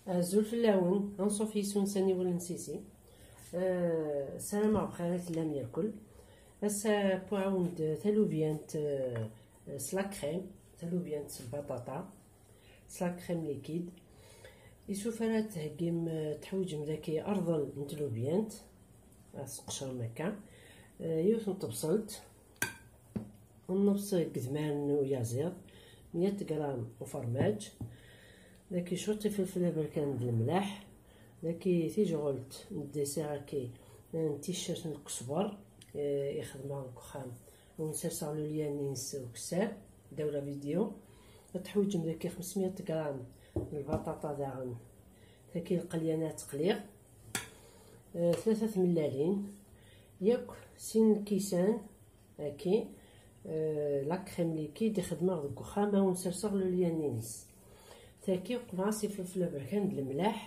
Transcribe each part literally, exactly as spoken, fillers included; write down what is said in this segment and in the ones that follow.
Azul fell-awen, anṣuf yes-wen sani wala n sisi. Eh, ssarameɣ bxir i tellam yakul. Ass-a, wwiɣ-awen-d talubyant, eh, s la crème, talubyant s lbaṭaṭa, s la crème liquide. Isuf ara d-theggim, eh, teḥwiǧem daki arḍel n tlubyant, ad s-tqecrem akka, eh, yiwet n tebṣelt, nnefṣ n yedmaren n uyaziḍ, meyya gram ufermaj, daki cwiṭ ifelfel aberkan d lemlaḥ, daki tijɣelt n dessert aki n ticcert n lkesber, eh, i xedmeɣ deg uxxam, ur nserseɣ lulyan-ines ukessar, ddaw la vidéo. Ad teḥwiǧem daki xemsmya gram n lbaṭaṭa daɣen, taki lqelyan ad teqliɣ, eh, tlata tmellalin, yakk sin lkisan, Aki, euh, la crème liquide i xedmeɣ deg uxxam, ad wen-serseɣ lulyan-ines. Taki, qemɛeɣ-as ifelfel aberkan d lemlaḥ,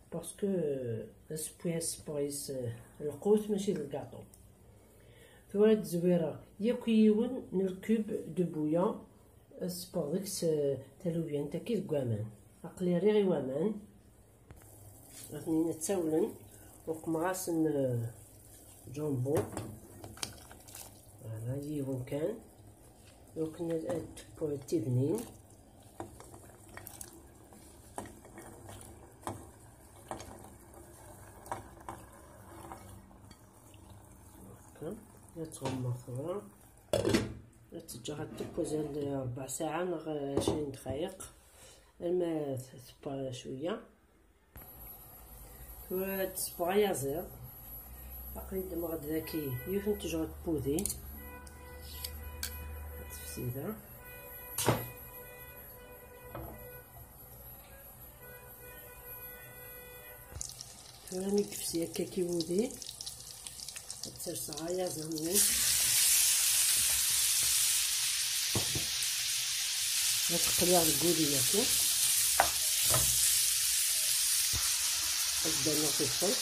parce que, euh, asewwi-as, asewwi-as, euh, lqut, mačči d lgaṭu. Tura ad d-zwireɣ yakk yiwen n lkub de bouillon, ad sewweɣ deg-s, euh, talubyant-agi deg waman. Aql-i rriɣ i waman. Atni ttawlen, uqmeɣ-asen, eh, jumbo. Voilà, yiwen kan. Iwakken ad, ad teww tibnin. Akka, ad tɣummeɣ tura. Ad teǧǧeɣ ad teww azal n rebɛa ssaɛa neɣ ɛecrin dqayeq. Alma t-, tewwa cwiya. Tura ad d-sewweɣ ayaziḍ. Aql-i ddmeɣ-d daki yiwet n tejɣelt n wudi. Ad tefsi da. Tura mi yefsi akka i wudi, ad serseɣ ayaziḍ-nni. Ad t-qliɣ deg wudi-agi. Ad d-rnuɣ tibṣelt,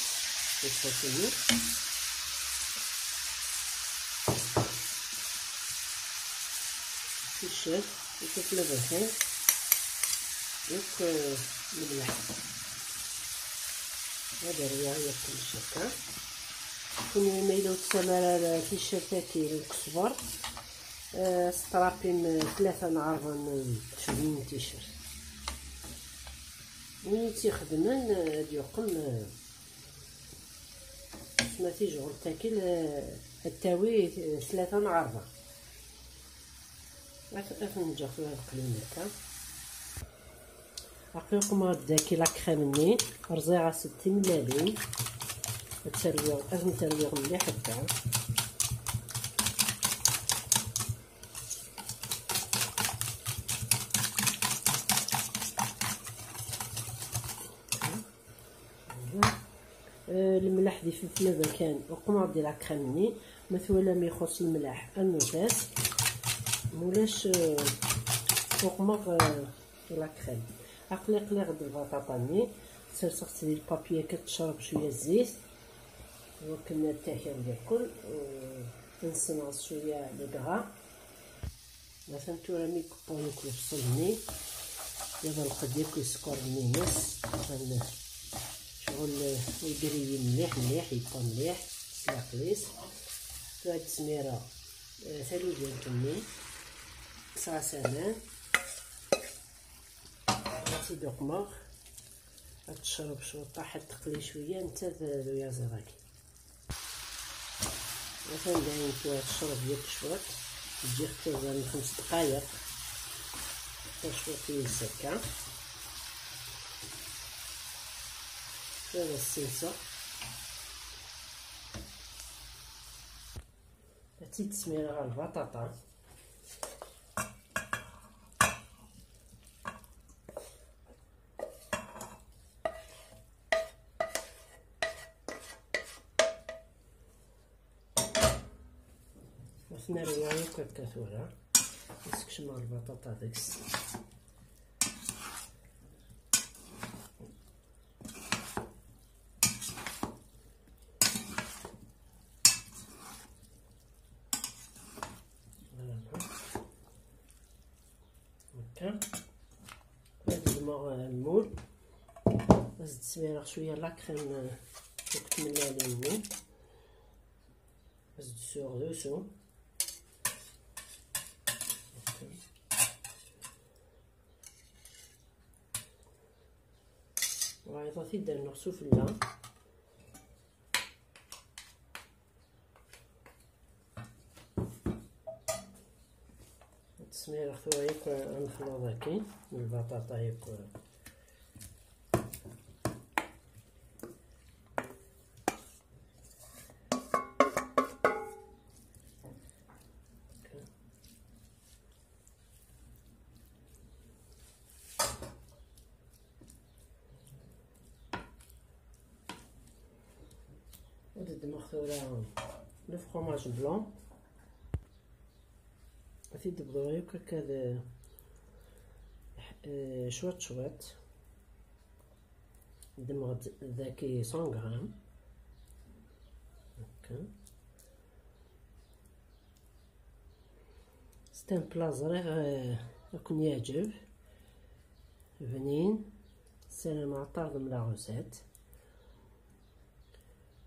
tibṣelt-nni. Ticcert, ifelfel aberkan, yakk, eh, lemleḥ. Ad rwiɣ yakk kullec akka. Kunwi ma yella ur tesɛam ara ticcert-agi n lkesber, eh, testrapim, eh, tlata neɣ rebɛa n tcebnin n ticcert. Win i tt-ixedmen, eh, ad yuqem, eh, ma tijɣelt-agi, eh, ad tawi, eh, tlata neɣ rebɛa. Ad, ad ten-ǧǧeɣ tura ad qlun akka. Aql-i uqmeɣ-d daki la crème-nni, rẓiɣ-as-d timellalin, ad terwiɣ, ad ten-terwiɣ mliḥ akka. Eh, lemleḥ d ifelfel aberkan, uqmeɣ di la crème-nni. Ma twalam ixuṣ lemleḥ, rnut-as. Mulac, eh, uqmeɣ, eh, di la crème. Aql-i qliɣ-d lbaṭaṭa-nni, serseɣ-tt di lpapye kan tecreb cwiya zzit, iwakken ad takiḍ yakul, eh, ad nsenɣes cwiya le gras. Atan tura mi yewwa yakk lebṣel-nni, iḍelq-d yakk isekkeṛ-nni-ines, atan ccɣel, eh, igriyi mliḥ mliḥ, yewwa mliḥ s leɛqel-is. Tura ad d-smireɣ, eh, talubyant-nni, kkseɣ-as aman, ad tt-id-uqmeɣ, ad tecreb cwiṭ, ad teqli cwiya, netta d, d uyaziḍ-agi. Atan dayen tura tecreb yakk cwiṭ, ǧǧiɣ-tt azal n xems dqayeq, xeṭṭa cwiṭ yid-s akka. Tura ad as-ssenseɣ. Ad tt-id-smireɣ ɣer lbaṭaṭa. Ad ten-rwiɣ yakk akka tura. Ad sekcmeɣ lbaṭaṭa deg-s. Voilà. Akka. Ad ddmeɣ lmul. Ad s-d-smireɣ cwiya la crème, eh, akked tmellalin-nni. Ad s-d-ssuɣ d usu. Wayeḍ ad t-id-rnuɣ sufella. Ad t-smireɣ tura yakk, ad nexluḍ akkin lbaṭaṭa yakk. Ad ddmeɣ tura le fromage blanc. Ad t-id-bḍuɣ yakk akka d, eh, cwiṭ cwiṭ. Ddmeɣ-d daki cent grammes. Akka. C'est un plat ẓriɣ, eh, ad ken-yeɛǧeb. Bnin. Ssarameɣ ad tardem la recette.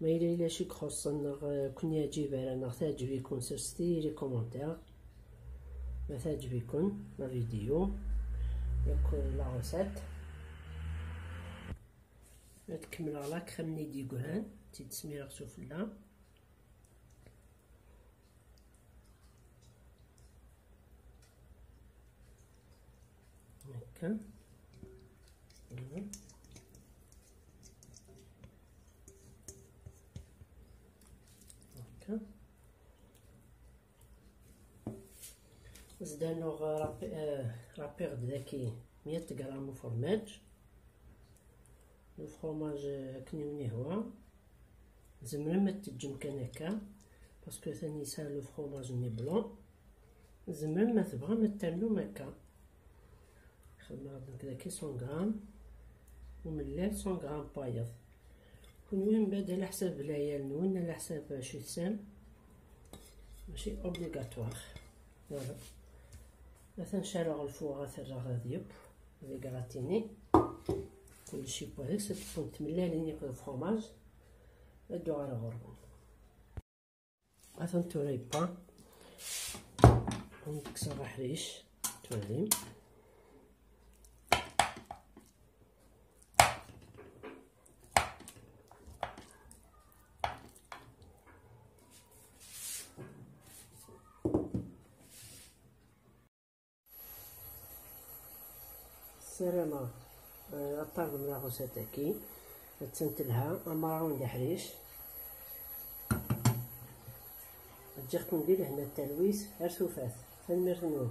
Ma yella yella ccek xuṣṣen neɣ, eh, ken-yeɛǧib ara neɣ teɛǧeb-iken, serset-iyi les commentaires. Ma teɛǧeb-iken la vidéo yakk la recette. Ad kemmleɣ la crème-nni d-yegran, tt-id-smireɣ sufella. Akka. Akka. Zdaneɣ rapi-, eh, rapiɣ-d daki meyya gram ufermaj. Le fromage, eh, akken i wen-ihwa. Tzemrem ad teǧǧem kan akka, parce que atan yesɛa le fromage-nni blanc. Tzemrem ma tebɣam ad ternum akka. Xedmeɣ-d nekk daki cent grammes, umellal cent grammes n wayeḍ. Kunwi mbeɛd ala ḥsab layal-nwen, ala ḥsab acu tesɛam. Mačči obligatoire. Voilà. Atan caleɣ lfuɣ, ad t-rreɣ ad yeww, ad igratini. Kullec yewwa deg-s, ad d-wwent tmellalin akked lfromaj. Ad d-uɣaleɣ ɣur-wen. Atan tura yewwa. Ad kkseɣ aḥric, twalim. Ssarameɣ, eh, ad tarḍem la recette-agi. Attan telha, amraw n leḥric. Ǧǧiɣ-ken di lehna d talwit, ar tufat. Tanemmirt-nwen.